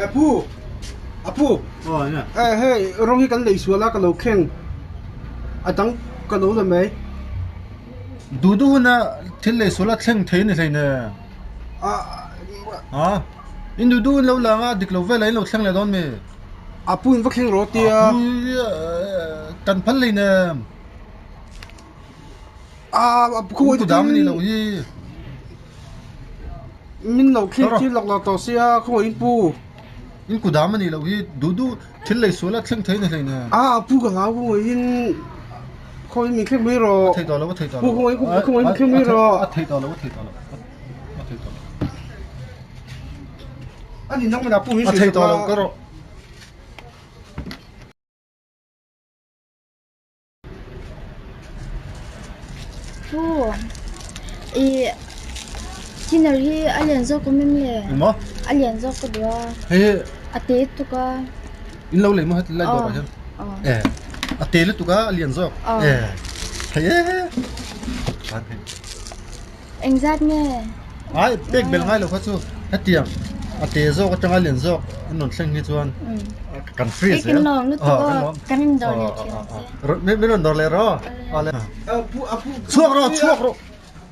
Apu Apu eh hei rawng hi kan lei sual a ka lo kheng a dang ka lo la mai. Duh duh huna thil lei sual a thleng thei a ni hlei nen. A in duh duh in lo lang a dik lo vel ah in lo thleng leh dawn mi. Apu in va thleng rawh tia. Apu kan phal hlei nen. A khaw ku dam ani lo hi. Min lo thleng thil lak lak tawh sia khaw in pu. In ku dam ani lo hi duh duh thil lei sual a thleng thei a ni hlei nen. A apu ka hlau khaw in khaw in min thleng mai rawh. A thei tawh lo a thei tawh lo. Pu khaw in khaw in min thleng mai rawh. A thei tawh lo a thei tawh lo. A thei tawh lo. A ni nang mana pu A thei tawh lo ka rawh. Pu i thinner hi a lian zawk awm em le? Engmaw? A lian zawk ka duh a. Hei A te lutuk a. In lo lei maw heti lai dawrah hian? Aw. E a te lutuk a a lian zawk. Aw. E thei e. Tan hei. Engzat nge? Ai pek bel ngai lo kha chu hetiang a te zawk atanga lian zawk an rawn thleng hi chuan kan free zel. Kan lawm lutuk aw kan in dawr leh thin ang che. Min rawn dawr leh rawh. Chhuak rawh chhuak rawh.